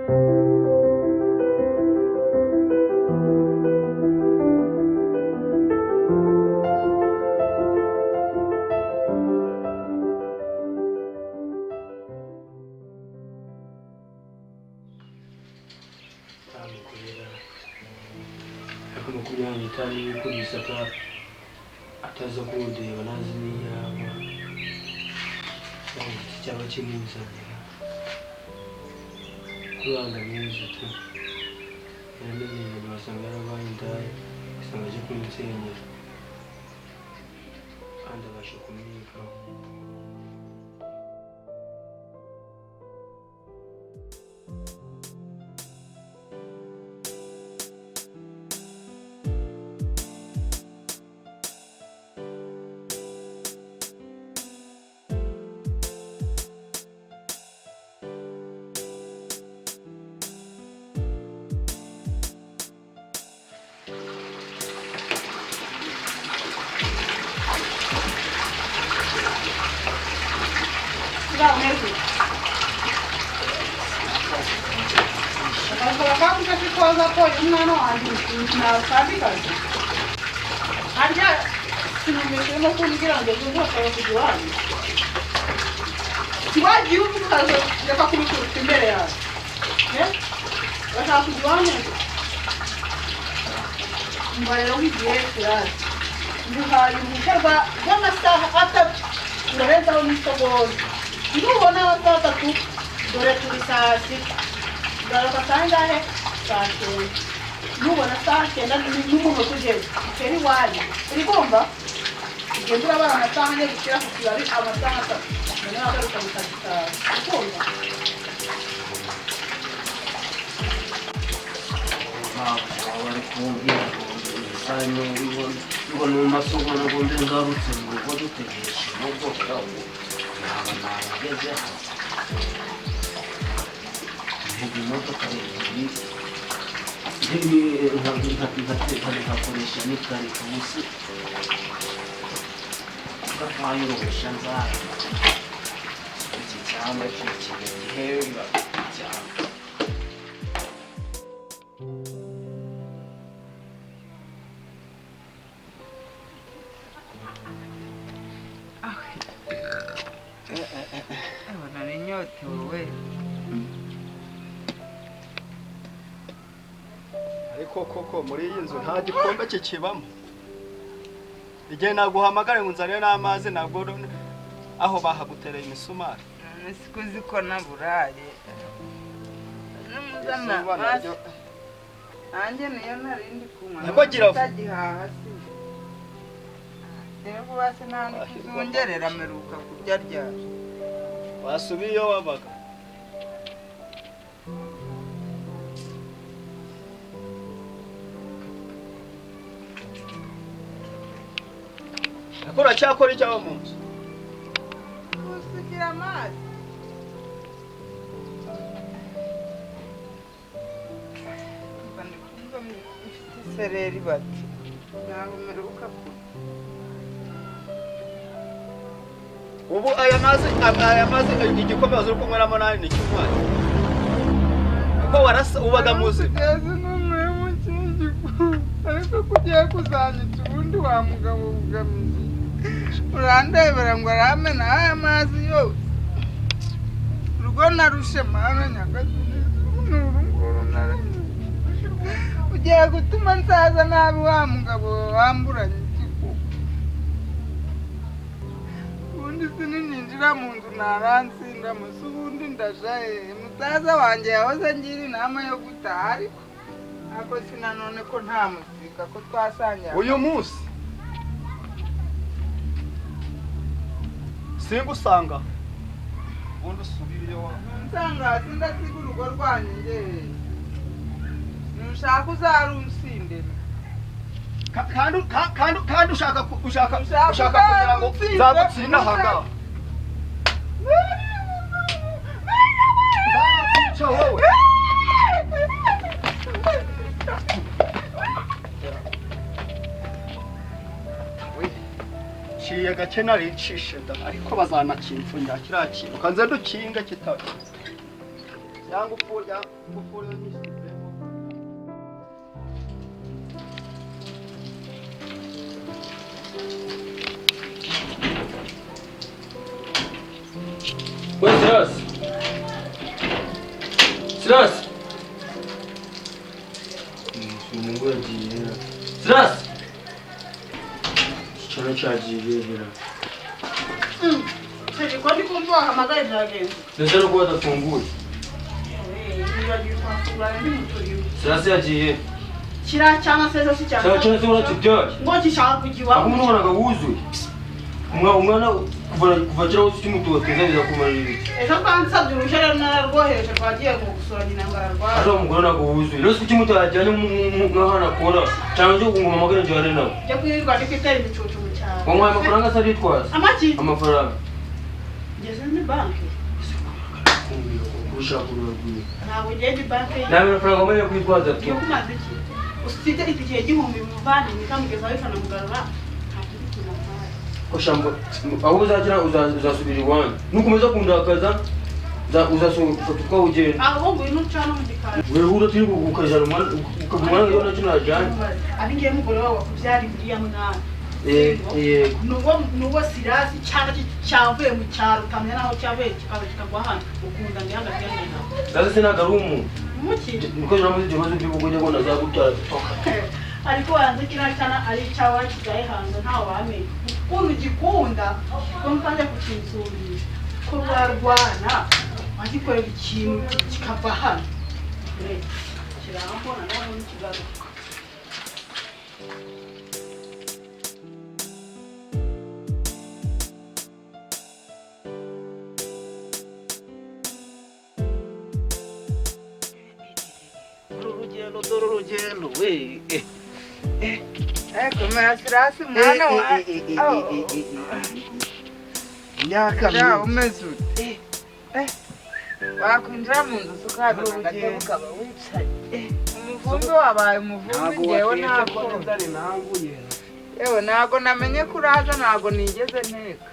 Amukorera ariko 25 y'ikubise ataza kundeba, ntazi n'iyaba cyangwa cyaba kimuzanira kuranga mwiza tu yaramenyereye, wasanga yarabaye indaya, ugasanga aje kunsenyera kandi abasha kumwitaho. Umwana wanjye nta kazi harya sinumvise urimo kumbwira ngo ejo uzashobora kujya iwanyu, wagiye ukaza reka kubikubita imbere yawe, urashaka kujya iwanyu? Mba rero nk'igihe kiraza nguhaye uruhushya rw'amasaha 3 urarenzaho n'isegonda, nubona amasaha 3 dore turi saa 6 ugaruka saa ngahe? Saa 9. Nubona saa 9 n'umunota ugeze ukera iwanyu, uri kumva? Ugenda urabara amasaha ane gushyira ku kibabi amasaha 3 noneho agaruka mu kazi kawe, uri kumva? Bari kumbwira ngo ni umasogona ngo mbe ngarutse mu rugo dutegereje imodoka, ubu naba narageze ntega imodoka ebyiri nkakoresha n'ikarita ubusi mpaye uruhushya nzara iki cyangwa iki gihemba cyane. Nari nyotewe. Ariko koko muri iyi nzu nta gikombe kikibamo. Igihe naguhamagare ngo nzanire n'amazi nabwo aho bahagutereye imisumari. Siko ziko naburaye. Numuzana nanjye niyo narindi kunywa. Nako gira utagihaha si. Rero vuba se nandi kuzongerera meruka kurya ryari. Wasubiye iyo wabaga. Akora cyakora icyaho mu nzu. Kusugira amazi. Mba mfite isereri bati. Ntabwo meruka kurya. Ubu aya mazi igikombe wazuri kunyweramo nani ni cy'umwana. Kuko warasa ubaga muzi. Ariko kugiye kuzanyitsa ubundi wa mugabo ugamije. Urandebera ngo aramena aya mazi yose. Urugo narushe mana nyagasani n'uru nguru narushe. Ugiye gutuma nsaza nabi wa mugabo wamburanye iki? Ubundi sininjira mu nzu naransinda musi ubundi ndaja musaza wanjye yahoze ngira inama yo gutaha ariko ako sinanone ko nta musika ko twasangira uyu munsi singusanga ubundi usubire wa nsanga sindasiga urugo rwanjye nge nushaka uzarunsindira kandi ushaka kugira ngo nzagutsinda ahangaha wowe. Ciye gake naricishe da ariko bazanakimfunya kiriya kintu kanze dukinga kitari. Cyangwa upfurya ngufuri nyishyizemo. We Silas. Silas. Umuntu yagiye. Silas. Icyana cyagiye hera. Chéri, ko ndi kumva wahamagaye byagenze. Ndetse no kuba adafunguye. Silas yagiye. Kiriya cyana se si cyane. Cyana se urakibyaye. Ngo gishaka kujya iwabo. Aho umuntu wuzuye. Umwana kuva kera wose ukimutoteza bizakumarira ibiki. Ejo twansabye uruhushya rero nararwohereje twagiye ngo gusura nyina ngo ararwara. Ari umugore ntabwo wuzuye. Rero kuki mutajyanye nk'ahantu akora cyangwa cyo ngo mpamagare njyane nawe. Njya kwirirwa ndi kwitera ibicucu mu cyaro. Wamuhaye amafaranga se aritwaza? Amaki? Amafaranga. Ngeze muri banki. Ushaka uragwira. Ntabwo ngiye muri banki. Nta mafaranga wamenye kwitwaza tu. Ugiye kumaza iki? Usibye igihe gihumbi muvandimwe ikamugezaho ikanamugarura. Nta kindi kintu atwaye. Shambo, aho uzakira uzasubira iwanyu. Nukomeza kundakaza uzasubira utwawe ugenda. Ahubwo ngwino ucane mu gikari. Wewe uratiri ukajana umwana ukagumana nawe nacyo najyanye. Ari ngiye mugore wawe wakubyara uriya mwana. Yego. Nuwo Sirasi cyangwa cyavuye mu cyaro utamenya naho cyavuye kikaza kikagwa hano ukunda ndi hagati ya nyina. Sasa sinaga ari umuntu. Muki? Niko jana ibibazo by'ubugojye ngo nazagubyara toka. Ariko wanze kiriya cyana ari icyawe kigaye hanze ntawe wamenya. Ukuntu ugikunda ko mutangiye kukinsurisha ko rwarwana wagikorera ikintu kikava hano. Kirambona nawe n'ikigaruka. Urugendo dore urugendo we. Komera Sirasi mwana wa. Imyaka myinshi. Umeze ute? Wakwinjira mu nzu ukazana agatebe ukaba wicaye. Umuvumbi wabaye umuvumbi ngewe ntabwo. Yewe ntabwo namenye ko uraza ntabwo nigeze nteka.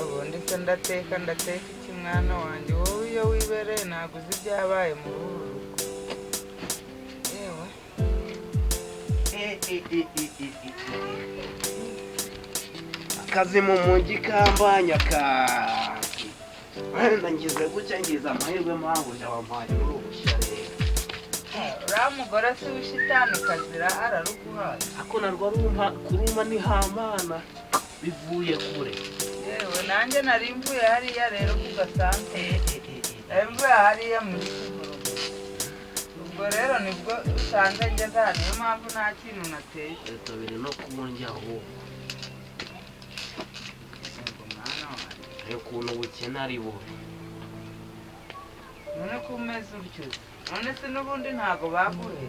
Ubundi se ndateka iki mwana wanjye wowe iyo wibereye ntabwo uzi ibyabaye muri uru rugo. Yewe. Akazi mu mujyi kambanya kazi. Wenda ngize gutya ngize amahirwe mpamvu wampaye uruhushya rero. Uriya mugore si w'ishitani kazira araruguhaye. Ako narwo arumpa kuruma ni hamana bivuye kure. Yewe nanjye nari mvuye hariya rero ku gasantere. Nari mvuye hariya muri Kigurugu. Ubwo rero nibwo usanze ngeze hano niyo mpamvu nta kintu nateye. Leta biri no kundya ahubwo. Ukuntu ubukene ari bubi. None ko umeze utyo. None se n'ubundi ntago baguhe.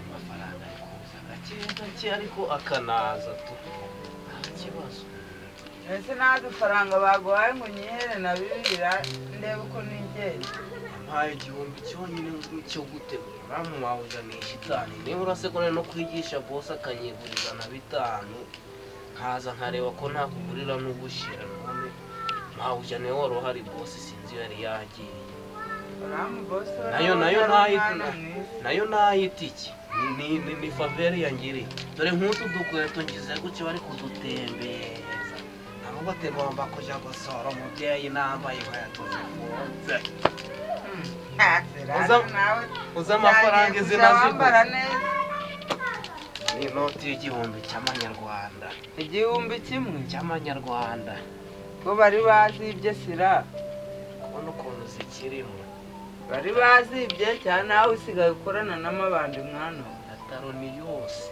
Amafaranga ari kuza gake gake ariko akanaza tu. Nta kibazo. Ese nta dufaranga baguhaye ngo unyihere na bibiri ndebe uko nigenda. Mpaye igihumbi cyonyine cyo gutegura mwawujanisha shitani. Niba urasekora no kwigisha boss akanyiguriza na bitanu. Nkaza nkareba ko ntakugurira n'ugushira none mwawujane wari uhari boss sinzi yari yagiye. Nayo nayitiki ni faveri yangiriye. Dore nk'utu dukweto ngize gutyo bari kudutembeza. Nabo bategomba kuja gusora umubyeyi nambaye inkweto zifunze. Uza amafaranga izina ziguze. Ni inoti y'igihumbi cy'amanyarwanda. Igihumbi kimwe cy'amanyarwanda. Ko bari bazibye Sira. Kubona ukuntu zikirimo. Bari bazibye cyane nawe usigaye ukorana n'amabandi mwana. Ataroni yose.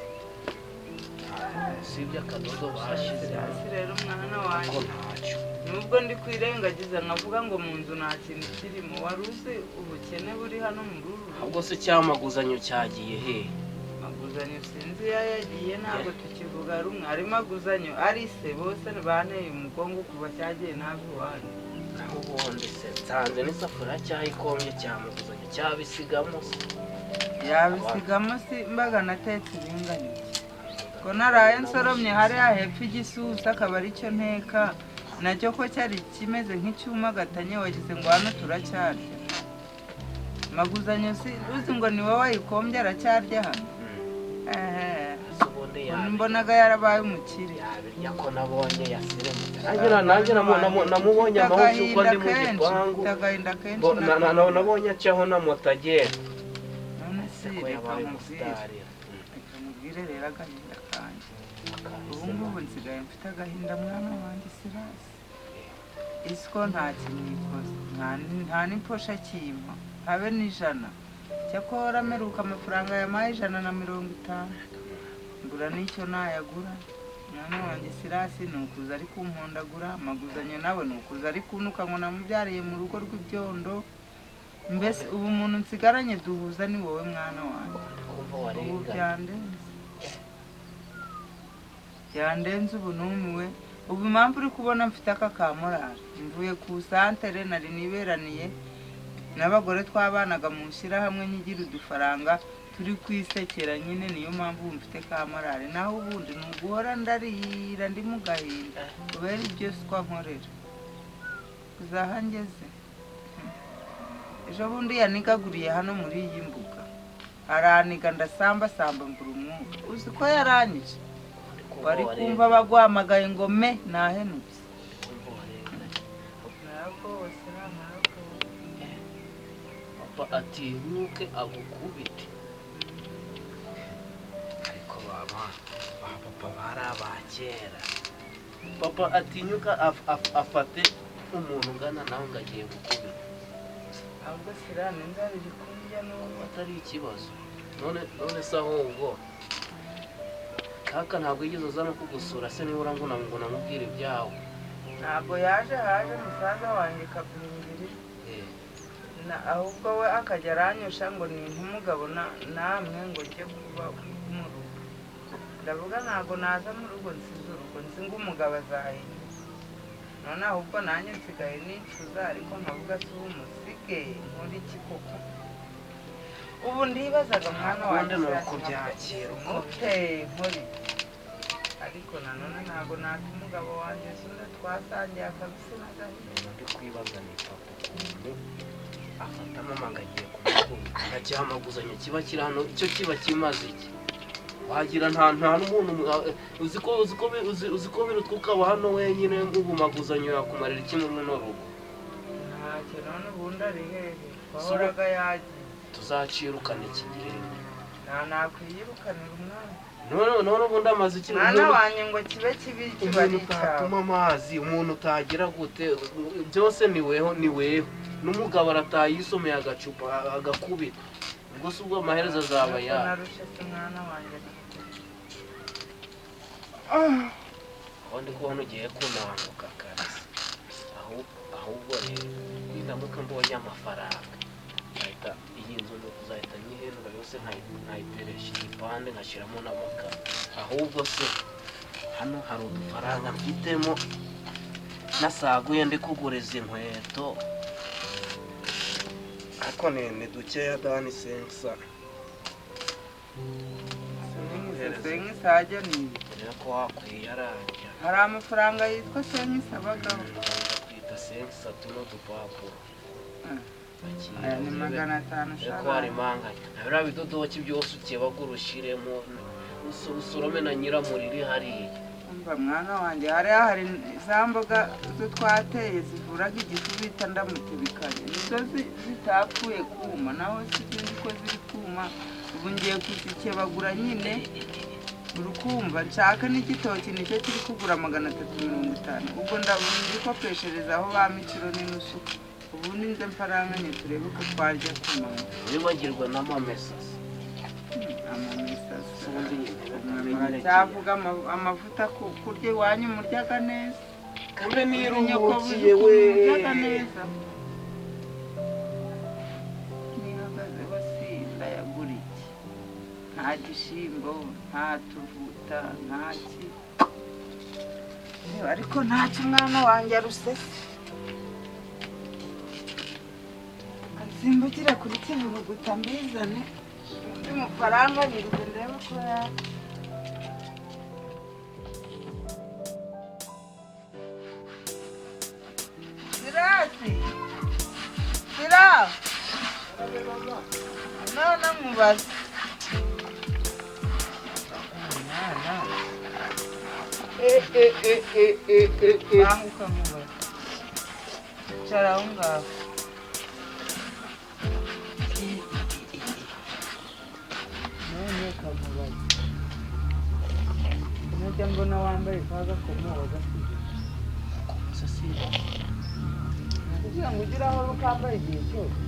Sibye akadodo bashize. Rero mwana wanjye. Ntacyo. Nubwo ndi kwirengagiza nkavuga ngo mu nzu nta kintu kirimo wari uzi ubukene buri hano mu ruru. Ahubwo se cyamaguzanyo cyagiye he? Maguzanyo sinzi iyo yagiye ntabwo tukivuga rumwe. Harimo aguzanyo ari se bose banteye umugongo kuva cyagiye ntabwo iwanyu. Naho ubundi se nsanze n'isafuriya cyayikomye cyamaguzanyo cyabisigamo se. Yabisigamo si mbaga natetse ibingana iki. Ko naraye nsoromye hariya hepfo igisusa akaba aricyo nteka. Nacyo ko cyari kimeze nk'icyumagatanye, wagize ngo hano turacyarya. Maguzanyo si uzi ngo ni wowe wayikombye, aracyarya hano. Ehe. Ese ubundi yabirya? Mbonaga yarabaye umukire. Yabirya ko nabonye yasirimutse? Nanjye namubonye amahoro uko ndi mu gipangu. Mfite agahinda kenshi. Nabonye acaho na moto agenda. None se ko reka yabaye nkubwire. umusitari. Reka nkubwire rero agahinda kanjye. Ubu ngubu nsigaye mfite agahinda, mwana wanjye Sirasi. Isiko nta kimwikoza, nta n'iposha akimpa, habe n'ijana. Cyakora ameruka amafaranga yampaye 150, mbura n'icyo nayagura. Mwana wanjye Sirasi, ni ukuza ari kumpondagura. Amaguzanyo nawe ni ukuza ari kuntuka ngo namubyariye mu rugo rw'ibyondo. Mbese ubu umuntu nsigaranye duhuza ni wowe, mwana wanjye. Kumva Ubu warenganye. byandenze, byandenze, ubu numiwe. Ubu impamvu uri kubona mfite aka ka morale, mvuye ku santere nari niberaniye n'abagore twabanaga mu shyirahamwe, nyigira udufaranga turi kwisekera nyine, niyo mpamvu ubu mfite ka morale. Naho ubundi ni uguhora ndarira, ndi mu gahinda kubera ibyo swa nkorera uzaha ngeze. Ejo bundi yanigaguriye hano muri iyi mbuga, araniga ndasambasamba mbura umwuka. Uzi ko yaranyije? Ndi kumva Wari kumva warenganye. baguhamagaye ngo me nahenutse. Kumva warenganye. Naragose, naragose. Papa atinyuke agukubite, ariko baba ba papa bari abakera. Papa atinyuka afate umuntu ungana nawe ngo agiye gukubita. Ahubwo sirane inzara iri kundya n'ubu. Atari ikibazo. None se ahubwo kaka ntabwo yigeze aza no kugusura se? Nibura ngo namubwire ibyawe. Ntabwo yaje, haje musaza wanjye Kabyingiri. Na ahubwo we akajya aranyosha ngo ni nk'umugabo namwe ngo njye kuba mu rugo. Ndavuga ntabwo naza mu rugo nsize urugo, nzi ngo umugabo azahinduka. None ahubwo nanjye nsigaye nicuza, ariko nkavuga se ubu musige nkora iki koko? Ubu ndibazaga, mwana Ukundi wanjye, ni Sirasi, ukubyakira uko mute nkora iki? Ariko nanone ntabwo nata umugabo wanjye sura twasangiye akabisi n'agahinda. Ndi kwibaza ni papa ukuntu afata mama ngo agiye kumukubita, nka cya maguzanyo kiba kiri hano, icyo kiba kimaze iki? Wagira nta n'umuntu uzi ko birutwa ukaba hano wenyine. Ubu maguzanyo yakumarira iki muri runo rugo? Ntacyo. None ubundi ari hehe? Wahoraga yagiye. Tuzacirukana iki gihe. Nta nakwiyirukanira umwana. None ubundi amaze iki? Mwana wanjye, ngo kibe kibi kiba ari Umuntu icyawe. utatuma amazi, umuntu utagira gute, byose ni weho, ni weho. N'umugabo arataha yisomeye agacupa agakubita. Ubwo si ubwo amaherezo azaba Nuko ya narushe se, mwana wanjye. Aho ndi kubona ugiye kunanguka kabisa. Ahubwo rero nindamuka mbonye amafaranga, nzahita iyi nzu nzahita nyihenura yose, nkayiteresha igipande, nkashyiramo n'amakaro. Ahubwo se hano hari udufaranga mfitemo nasaguye ndi kugura izi nkweto, ariko ni dukeya dani sensa. Senkisajya ni Rero ko wakwiyaranja. Hari amafaranga yitwa senkisi abagaho? Kwita sensa tuno dupapuro. Aya ni 500. Ariko hari impanganya na biriya bidodoki byose ukebagura ushyiremo, usorome na nyiramuriri hariya. Umva mwana wanjye, hariya hari za mboga zo twateye zivuraga igifu bita ndamutibikanye, nizo zitapfuye kuma, naho sinzi ko ziri kuma. Ubu ngiye kuzikebagura nyine, urukumva nshaka n'igitoki, nicyo kiri kugura 350. Ubwo ndabikopeshereza aho ba mikiro n'inusu, ubundi nze mfaranganye turebe ko twarya ku manywa. Wibagirwa n'amamesa se. Amamesa. Ubundi Muracyavuga amavuta kurya iwanyu muryaga neza. Kambe Nyoko niruhukiye we. Muryaga neza. Nihagaze basinda yagura iki? Nta gishimbo, nta tuvuta, nta ki. Reba, ariko ntacyo umwana wanjye arusese. Nsimbukire kuri kivuguta mbizane undi mufaranga nyirize ndebe ko ya None mubaze mwana banguka mubaze cara aho ngaho none kamubaze najya mbona wambaye ka gakomo wagasize kugira ngo ugire aho ukambaye igihe cyose.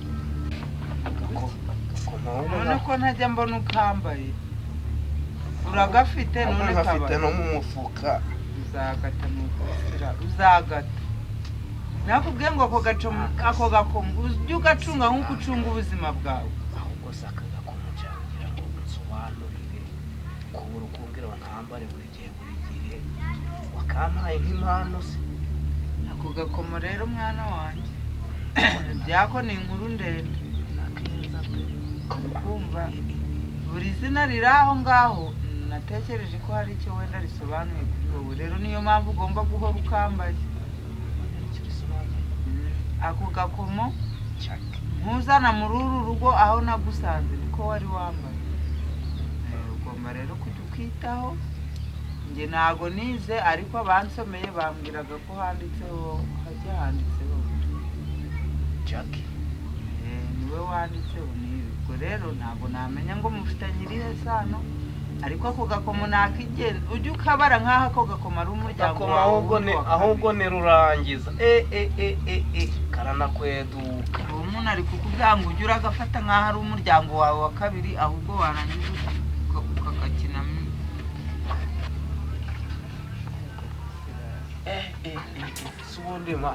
None ko ntajya mbona ukambaye uragafite none gafite no mu mufuka. Uzagata nukubisira uzagata. Nakubwiye ngo ako gacomo ako gakomo ujye ugacunga nk'uko ucunga ubuzima bwawe. Ahubwo se aka gakomo ngira ngo nsobanurire kubura ukumbwira ngo nkambare buri gihe buri gihe wakampaye nk'impano se. Ako gakomo rero mwana wanjye byako ni inkuru ndende. Kumva buri zina riri aho ngaho natekereje ko hari icyo wenda risobanuye kuri wowe, rero niyo mpamvu ugomba guhora ukambaye ako gakomo. Ntuzana muri uru rugo aho nagusanze niko wari wambaye. Ugomba rero kujya ukitaho. Njye ntago nize ariko abansomeye bambwiraga ko handitseho hajya handitseho Jackie niwe wanditseho. Ubwo rero ntabwo namenya ngo mufitanye irihe sano, ariko ako gakomo nakigenza ujye ukabara nk'aho ako gakomo ari umuryango wawe. Ahubwo ni rurangiza karanakweduka. Uwo muntu ari kukubwira ngo ujye uragafata nk'aho ari umuryango wawe wa kabiri, ahubwo warangiza ukagakinamo. Si ubundi ma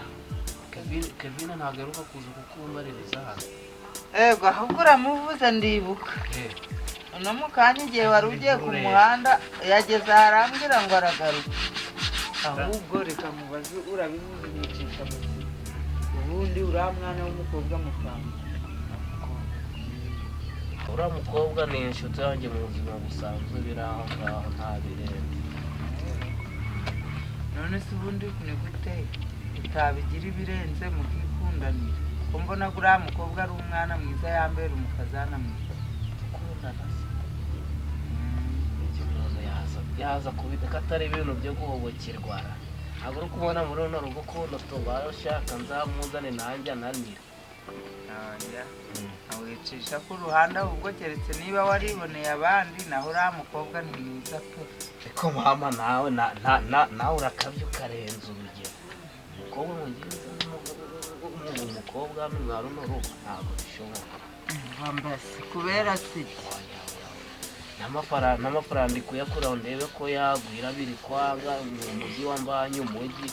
Kevin ntagaruka kuza kukumbaririza hano. Ego ahubwo uramuvuze ndibuka. Uno mukanya igihe wari ugiye ku muhanda yageze arambwira ngo aragaruka. Ahubwo reka mubaze urabivuze yicisha amatsiko. Ubundi uriya mwana w'umukobwa mutanga. Uriya mukobwa ni inshuti yanjye mu buzima busanzwe biri aho ngaho nta birenze. None se ubundi ni gute utabigira ibirenze mukikundanira? Ko mbona uriya mukobwa ari umwana mwiza yambera umukazana mwiza. Gukundana se umuntu yaza kubiteka atari ibintu byo guhobokerwa. Ntabwo uri kubona muri runo rugo ukuntu tubaye ushaka nzamuzane nanjye ananira. Awicisha ku ruhande ahubwo keretse niba wariboneye abandi, naho uriya mukobwa ni mwiza pe. Ariko mama nawe nawe urakabya ukarenza urugero. Umukobwa mugenzi umukobwa mwa runo rugo ntabwo bishoboka. Mbese kubera siki n'amafaranga ndi kuyakura ndebe ko yagwira biri kwanga mu mujyi wa Mbanye umujyi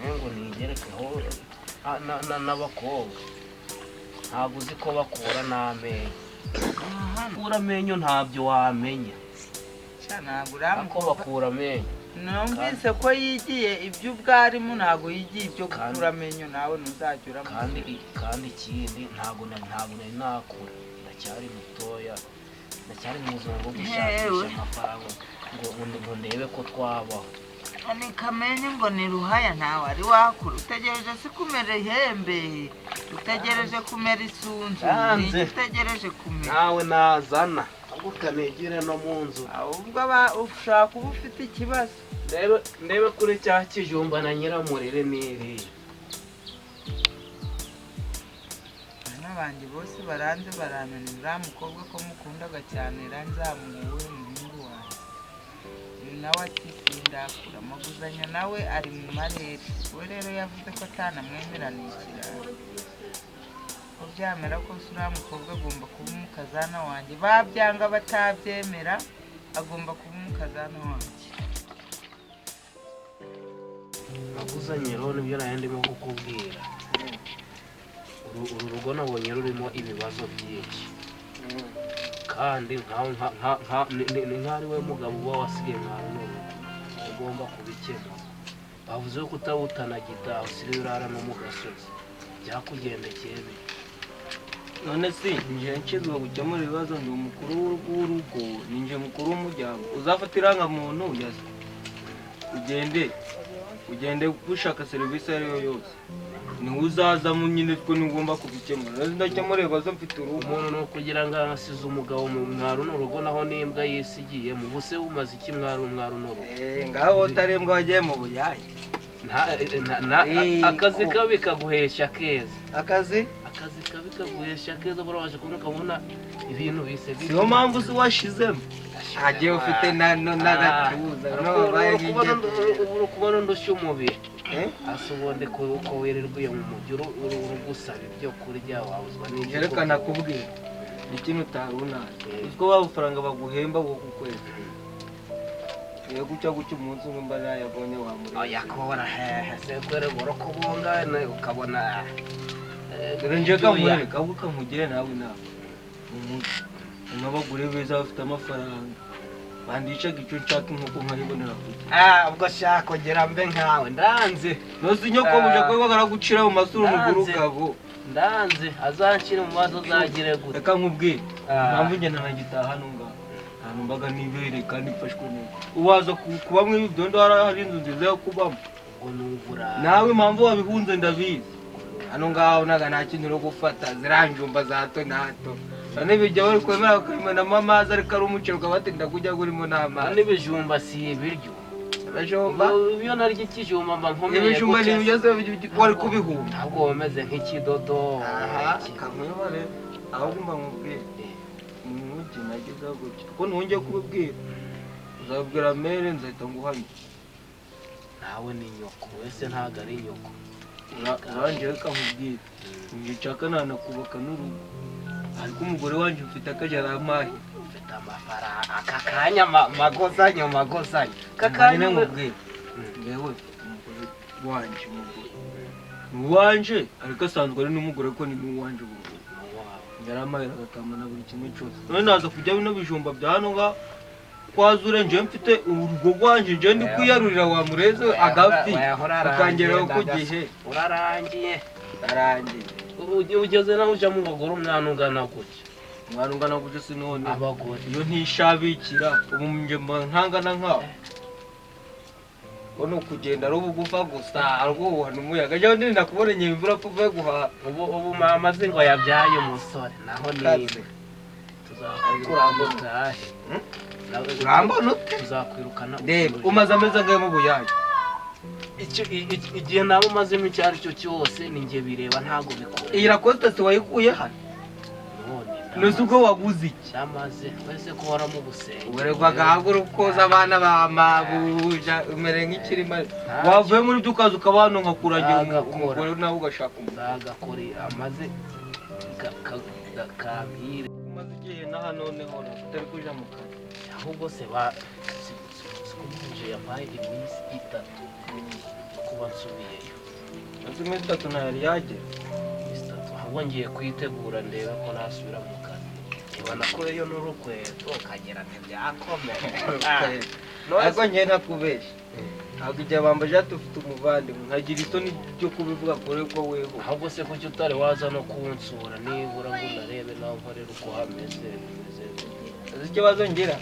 ngo nigerekeho n'abakobwa. Ntabwo uzi ko bakura n'amenyo. Bakura amenyo ntabyo wamenya. Ntabwo bakura amenyo. Numvise ko yigiye iby'ubwarimu ntabwo yigiye ibyo gukura amenyo, nawe ntuzajya uramenya. Kandi ikindi ntabwo nari nakura, ndacyari mutoya, ndacyari mu buzima bwo gushakisha amafaranga ngo ndebe ko twabaho. Ni kamenye ngo ni ruhaya ntawe ari wakura. Utegereje si kumera ihembe, utegereje kumera isunzu, utegereje kumera. Nawe nazana ahubwo ukanegere no mu nzu. Ahubwo ushaka kuba ufite ikibazo. Ndebe kuri cya kijumba na nyiramurire n'iriya. Abana banjye bose baranze barananira. Uriya mukobwa ko mukundaga cyane nzamuhe umuhungu wanjye. Uyu nawe ati sindakura amaguzanyo nawe ari mu marere. We rero yavuze ko atanamwemeraniye ikirara. Ko byamera kose uriya mukobwa agomba kuba umukazana wanjye. Babyanga batabyemera agomba kuba umukazana wanjye. Maguzanyo rero nibyo nari ndimo kukubwira. Uru rugo nabonye rurimo ibibazo byinshi. Kandi nk'ari we mugabo uba wasigaye mwa runo rugo ugomba kubikemura. Bavuze ko utabutanagira usigaye urara no mu gasozi. Byakugendekeye bite? None se njye nshinzwe gukemura ibibazo, ndi umukuru w'urugo, ni njye mukuru w'umuryango. Uzafata irangamuntu ugende ugende gushaka serivisi iyo ari yo yose. Niwe uzazamo nyine, twe ntugomba kubikemura. None ndakemura ibibazo mfite urugo? Umuntu ni ukugira ngo asize umugabo mu mwaro n'urugo, naho n'imbwa yisigiye mu buse bumaze iki mwaro mwaro n'urugo? Eh, ngaho utarembwa wagiye mu buyaye. Akazi kabi kaguhesha keza. Akazi? Akazi kabi kaguhesha keza, buriya waje kubona ukabona ibintu bise. Siyo mpamvu se washizemo agiye ufite n'agatuza uri kubona ndushya umubiri asa ubundi uko wirirwa iyo mu mujyi uri gusaba ibyo kurya wabuzwa n'ibyo. Reka nakubwira ikintu utari unazi. Uziko wa bufaranga baguhemba bwo ku kwezi, iyo gucya gucya umunsi umwe mba nayabonye wamureba. Oya kora hehe se kwere kubunga ukabona. Dore nje kamwereka ahubwo kamugire nawe inama. Mu mujyi harimo abagore beza bafite amafaranga, bandicaga icyo nshaka inkoko nkayibonera ku gihe. Ah, ubwo shaka kugira mbe nkawe ndanze. Ntuzi nyoko buje ko baragucira mu masura umugore ukabo. Ndanze azanshyire mu maso azagire gute. Reka nkubwire impamvu njye ntanagitaha hano ngaha. Ahantu mbaga nibereye kandi mfashwe neza. Uwaza kuba muri ibi byondo hari inzu nziza yo kubamo. Ubwo ni uburara. Nawe impamvu wabihunze ndabizi. Hano ngaho naga nta kintu uri gufata, ziranjumba za hato na hato. None ibiryo bari kwemera bakabimenamo amazi ariko ari umuceri ukabatinda kujya urimo n'amazi. None ibijumba si ibiryo. Ibijumba? Iyo narya ikijumba mba nkomeye. Ibijumba ni ibiryo wari kubihumba. Ntabwo wameze nk'ikidodo. Aha, kamwibare ahubwo mba nkubwire. Mu mujyi nagezeho gutya. Kuko ntongeye kubibwira. Uzabwira mere nzahita nguhamya. Nawe ni nyoko, wese ntabwo ari nyoko. Urangije reka nkubwire. Njye nshaka nanakubaka n'urugo. Ariko umugore wanjye mfite akajarampaye. Mfite amafaranga aka kanya magozanyo magozanyo. Kakanya nkubwire. Ngewe mfite umugore wanjye umugore. Ni uwanje ariko asanzwe ari n'umugore ko ni n'uwanje ubu. Yarampaye agakama na buri kimwe cyose. None naza kujya bino bijumba bya hano ngaha kwazure nje mfite urugo rwanje nje ndi kwiyarurira wa mureze agafi ukangeraho ku gihe. Urarangiye. Arangiye. Ugeze naho ujya mu bagore umwana ungana gutya. Umwana ungana gutya si none. Abagore. Iyo ntishabikira ubu nje ntangana nkawe. Ko ni ukugenda ari ubugufa gusa arwoha n'umuyaga. Ejo ndi nakubonye imvura kuvuye guhaha. Ubu mama azi ngo yabyaye umusore naho ni tuzakurambona. Urambona ute? Tuzakwirukana. Reba umaze amezi angahe mu buyaga? Igihe naba umazemo icyo ari cyo cyose ni njye bireba ntabwo bikora. Iyi rakosita si wayikuye hano? Ntuzi ubwo waguze iki? Cyamaze wese ko waramubusenge. Uburegwa gahaguruka koza abana ba mabuja umere nk'ikirima. Wavuye muri byo ukaza ukaba hano nkakuragira umugore nawe ugashaka umugore. Nzagakora amaze kampire. Umaze igihe na hano noneho utari kuja mu kazi. Ahubwo se ba sikumuje yampaye iminsi itatu kuba nsubiyeyo. Maze iminsi itatu ntayari yagera. Iminsi itatu ahubwo ngiye kuyitegura ndebe ko nasubira mu kazi. Niba nakureyo n'urukweto ukagera ntibyakomeye. Ariko njye ntakubeshya. Ntabwo igihe bambaje ati ufite umuvandimwe nkagira isoni ryo kubivuga kure ko weho. Ahubwo se kuki utari waza no kunsura nibura ngo unarebe nawe nkorere uko hameze bimeze. Uzi ikibazo ngira?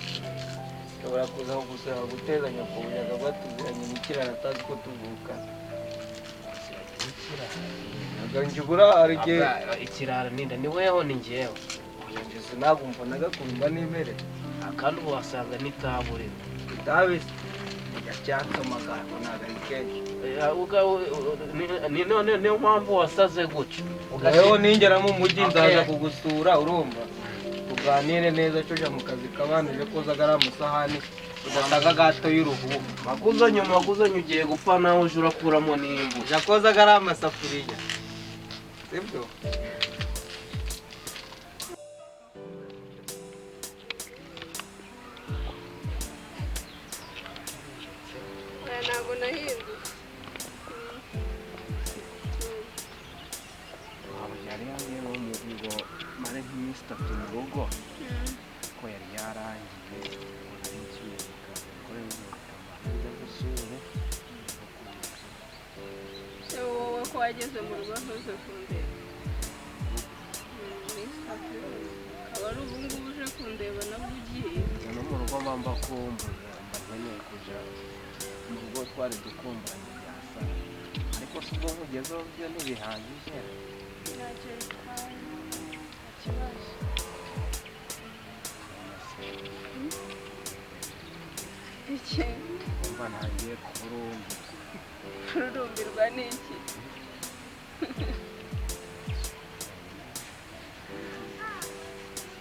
Nshobora kuza kugusura gutezanya ku buyaga batuziranye n'ikirara atazi ko tuvuka. Ntabwo njye ubura hari igihe ikirara ninda ni weho ni njyewe. Njye sinagumva nagakumva nimere. Kandi ubu wasanga n'itaburira. Itabi cyaka amagambo ntabwo ari kenshi. Niyo mpamvu wasaze gutyo. Weho ningera mu mujyi nzaza kugusura urumva. Tuganire neza cyo mu kazi kabana uje koza ari amasahani udasaga gato y'uruhu. Maguzanyo maguzanyo ugiye gupfa nawe uje urakuramo n'imbu. Uje koza ari amasafuriya. Sibyo? Ntabwo nahindutse. Waba yari yambwiye ngo mare nk'iminsi itatu mu rugo ko yari yarangiye ngo nari nsubiye mu kazi ngo reka gusure. Wowe ko wageze mu rugo ntuze kundeba iminsi itatu akaba ari ubu ngubu uje kundeba nabwo ugiye. No mu rugo mba kumbuye mba nkeneye kuja mu rugo twari dukumburanye byasa ariko Ariko si ubwo nkugezeho byo ntibihagije. Ntacyo bitwaye, nta kibazo. Iki? Umva ntangiye kurumbirwa. Kururumbirwa ni iki?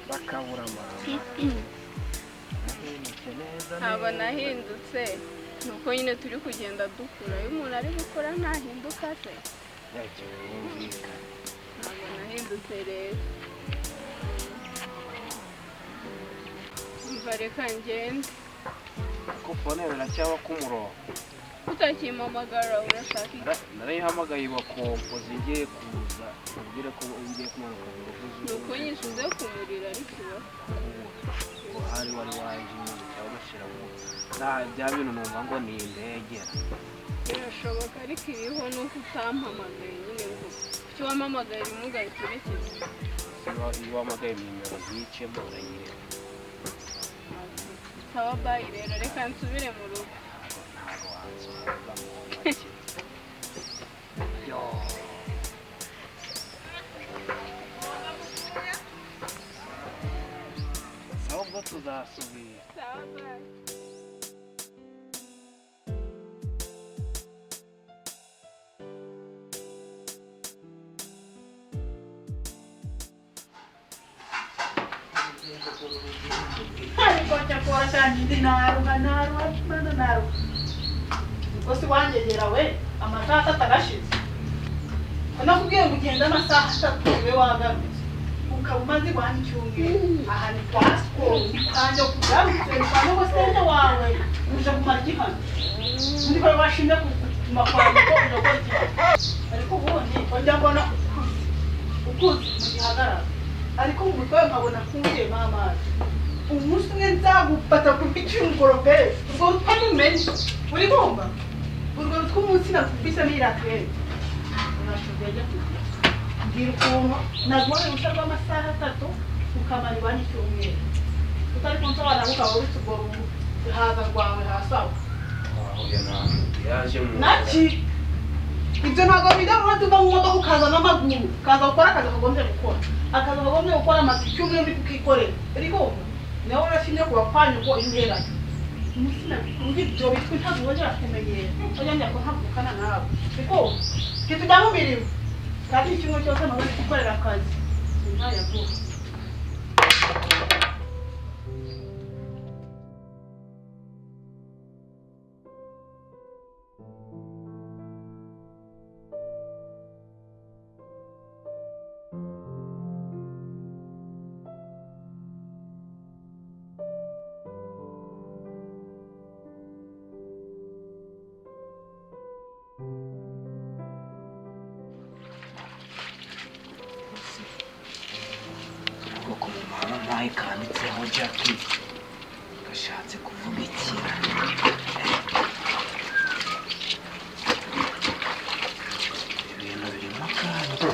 Bakabura mama. Nahindutse neza. Ntabwo nahindutse, ni uko nyine turi kugenda dukura. Iyo umuntu ari gukora ntahinduka se? Ntacyo bumvikana. Ntabwo nahindutse rero. Umva reka ngende. Ariko fone iracyaba ku murongo. Utakimpamagara urashaka iki? Narayihamagaye ibakompoza ngiye kuza ubwire ko ngiye kumanuka mu rugo. Ni uko nyishyize ku muriro ariko iba. Ngo hari wari waje nyine cyangwa ugashyiramo bya bintu numva ngo ni indegera. Birashoboka ariko iriho ni uko utampamagaye nyine ngo kuki wampamagaye rimwe ugahita urekeza. Iyo wahamagaye nimero zicemo urayireka. Sawa bayi rero reka nsubire mu rugo. Ntabwo wansohoza mu ntoki. Yo. Sawa ubwo tuzasubira. Sawa bayi. Ariko cyakora kandi ndi naruha naruha mana naruha. Ubwo si wangegera we amasaha atatu arashize. Nakubwiye ngo ugende amasaha atatu ube wagarutse. Ukaba umaze iwanyu icyumweru. Aha ni kwa sikoro, ni kwa nyokugarutse, ni kwa nyogosenge wawe. Uje kumara igihano. Undi ko washimye kuguma kwa nyoko uje gukora igihano. Ariko ubundi ujya mbona ukuze mu gihagararo. Ariko mu mutwe nkabona kungiyemo amazi. Umunsi umwe nzagufata ku bw'icyungoro pe. Urwo rutwa numenye. Uri kumva? Urwo rutwa umunsi nakubise n'irakere. Urashoboye ajya kujya. Mbwira ukuntu naguhaye uruhushya rw'amasaha atatu ukamara iwanyu icyumweru. Utari kunsobanura ukaba uretse urwo ruhaza rwawe hasi aho. Wahuye na yaje mu Naki? Ibyo ntabwo bijya uretse uva mu modoka ukaza n'amaguru. Ukaza gukora akazi kagombye gukora. Akazi kagombye gukora amaze icyumweru uri kukikorera. Uri kumva? Nawe urashimye kuba kwanyu ko iyo uheranye. Umunsi nakubwiye ibyo bitwi ntabwo wongera kumenyera. Ujya njya ko ntavukana nawe. Uri kumva? Ntitujya mu mirimo. Kandi icyumweru cyose ntabwo uri gukorera akazi. Sinzayaguha. Ubwoko mu mahanga nkaho kanditseho Jackie gashatse kuvuga iki? Ibintu birimo akantu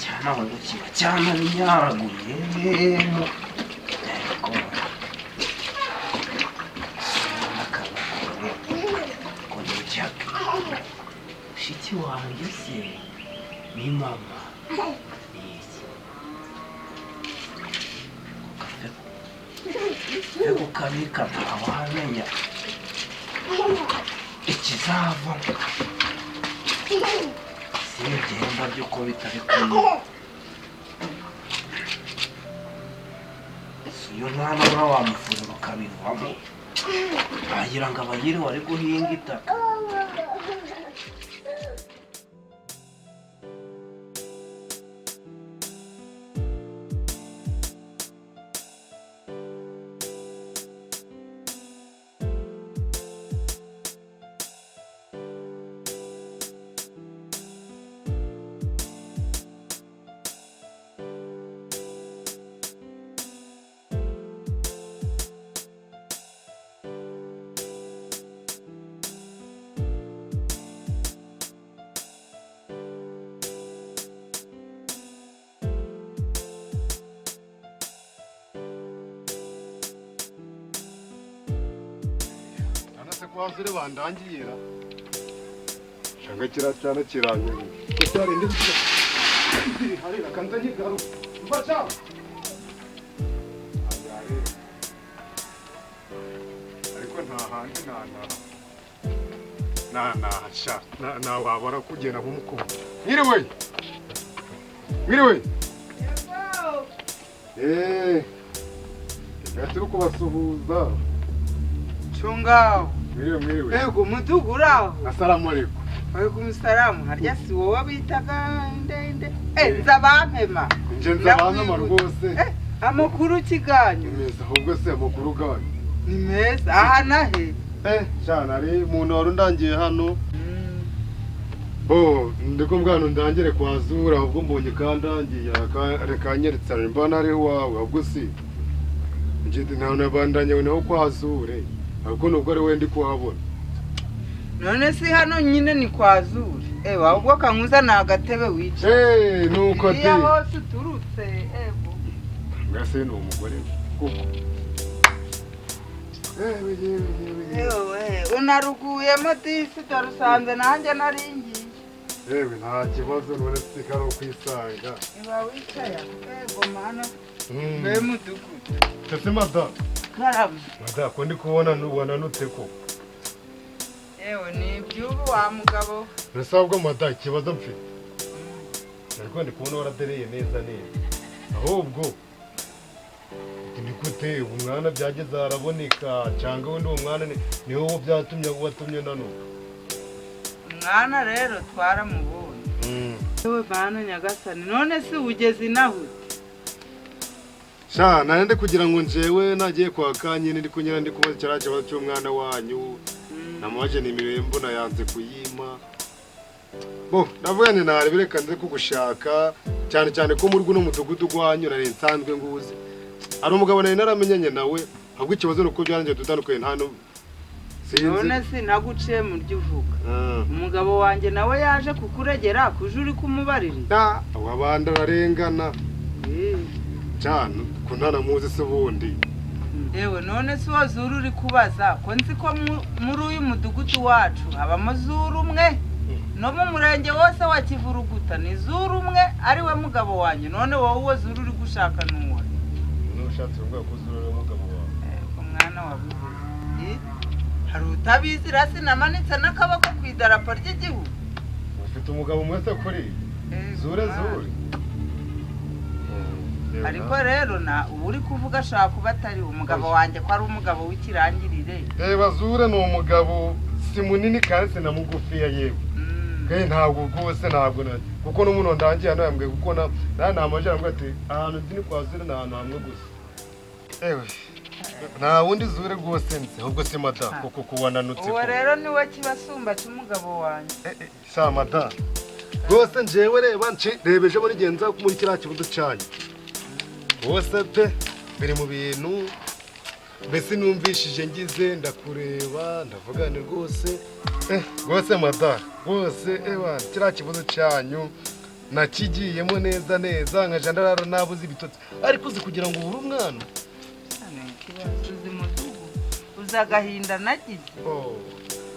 cyane aho kiba cyane binyaraguyemo ariko ngo ni Jackie mushiki wanjye se ni mama ni iki? Kafe kukabika ntawamenya ikizava si ibigenda by'uko bitari kumwe. Si uyu mwana ura wamufurira ukabivamo wagira ngo abayiri wari guhinga itaka. Kwa zure bandangiyera. Shanga kira cyane kiranye. Ko cyari ndi harira kanza nyigaru. Mbacha. Ayare. Ariko nta handi nta na na sha na na wabara kugenda nk'umukobwa. Mwiriwe. Mwiriwe. Eh. Gaturu kubasuhuza. Chungaho. Mwiriwe mwiriwe. Ego mudugu uraho. Asalamu alaykum. Alaykum salamu. Harya si wowe bitaga ndende. Nzabampema. Nje nzabampema rwose. Amakuru kiganyu. Ni meza ahubwo se amakuru ganyu. Ni meza aha nahe. Cyane ari umuntu wari undangiye hano. Bo ndiko mbwana ndangire kwa Zura ahubwo mbonye kandangiye reka nyeretse mbona ari wawe ahubwo si. Nje nta bandanye naho kwa Zure. Ahubwo nubwo ari we ndi kuhabona. None si hano nyine ni kwa Zure. Ahubwo kankuza na agatebe wica. Nuko de. Iyo hose uturutse ego. Ngase ni umugore kuko. Ewe unaruguyemo disi dore usanze nanjye naringiye. Yewe nta kibazo none sikaro kwisanga. Iba wicaye ego mana. Mbe mudugudu. Tese mada. Karamu. Mada ko ndi kubona wananutse ko. Ewe ni iby'ubu wa mugabo. Nasabwa mada ikibazo mfite. Ariko ndi kubona waradereye neza neza. Ahubwo nikute umwana byageze araboneka cyangwa undi umwana ni wowe byatumye watumye nanuka. Umwana rero twaramubonye. Ewe bana nyagasani none si ugeze inaho. Sha narende kugira ngo njewe nagiye kwa kanyine ndi kunyira ndi kubaza cyara kibazo cy'umwana wanyu. Namubaje nimero mbona yanze kuyima. Bo ndavuga ni nare bireka nze kugushaka cyane cyane ko muri guno mudugudu gwanyu nare nsanzwe nguze. Ari umugabo nari naramenyanye nawe ahubwo ikibazo nuko byarangiye dutandukanye nta no sinzi. None sinaguciye mu ryuvuga. Umugabo wanjye nawe yaje kukuregera kuje uri kumubaririza. Abandi ararengana. Cyane ko ntanamuzi se ubundi. Ewe none si wo Zuru uri kubaza ko nzi ko muri uyu mudugudu wacu habamo Zuru umwe no mu murenge wose wa Kivuruguta ni Zuru umwe ari we mugabo wanjye none wowe uwo Zuru uri gushaka nuwo. Ushatse kuvuga ko Zuru ari umugabo wawe. Umwana wabuze. Hari utabizi rasi namanitse n'akaboko ku idarapo ry'igihugu. Ufite umugabo mwese kuri Zure Zure. Ariko rero na uri kuvuga ashaka kuba atari umugabo wanjye ko ari umugabo w'ikirangirire. Reba Zure ni umugabo si munini kandi si na mugufiya yewe. Kandi ntabwo rwose ntabwo kuko n'umuntu ndangiye hano yambwiye kuko na namajara ambwiye ati ahantu nzi ni kwa Zure ni ahantu hamwe gusa. Ewe nta wundi Zure rwose nzi ahubwo si mada kuko kuwananutse. Uwo rero niwe kibasumba cy'umugabo wanjye. Sa mada rwose njewe reba rebeje muri genza muri kiriya kibudo cyanyu. Rwose pe biri mu bintu mbese numvishije ngize ndakureba ndavuga ni rwose rwose mada rwose ewa kiriya kibudo cyanyu nakigiyemo neza neza nkaja ndarara nabuze ibitotsi ariko uzi kugira ngo ubure umwana. Uzi agahinda nagize.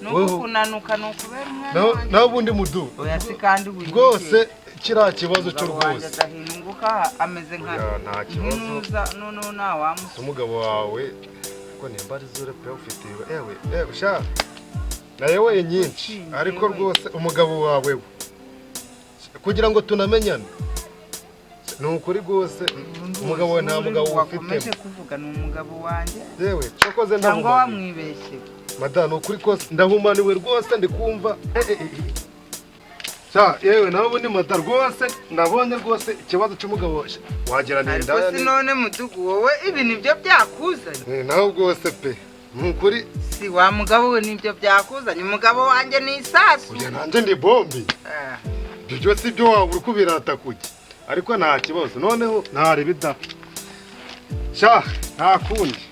Nuko kunanuka nukubera umwana wanjye. Naho ubundi mudu. Oya si kandi wibye. Rwose kiriya kibazo cyo rwose. Adahinguka ameze nka nta kibazo. None na wamusa. Umugabo wawe ko nimba ari Zure pe ufite ewe sha nayewe nyinshi ariko rwose umugabo wawe kugira ngo tunamenyane ni ukuri rwose umugabo we nta mugabo ufite. Wakomeje kuvuga ni umugabo wanjye. Yewe cyokoze ndahumaniwe. Wamwibeshye. Mada ni ukuri kose ndahumaniwe rwose ndikumva. Sha yewe nawe ubundi mada rwose nabonye rwose ikibazo cy'umugabo wagira ni indaya. Ariko si none mudugu wowe ibi nibyo byakuzanye. Nawe rwose pe ni ukuri. Si wa mugabo we nibyo byakuzanye umugabo wanjye ni isasu. Oya nanjye ndi bombi. Ibyo byose ibyo waba uri kubirata kuki. Ariko nta kibazo noneho ntari bida. Sha nta kundi.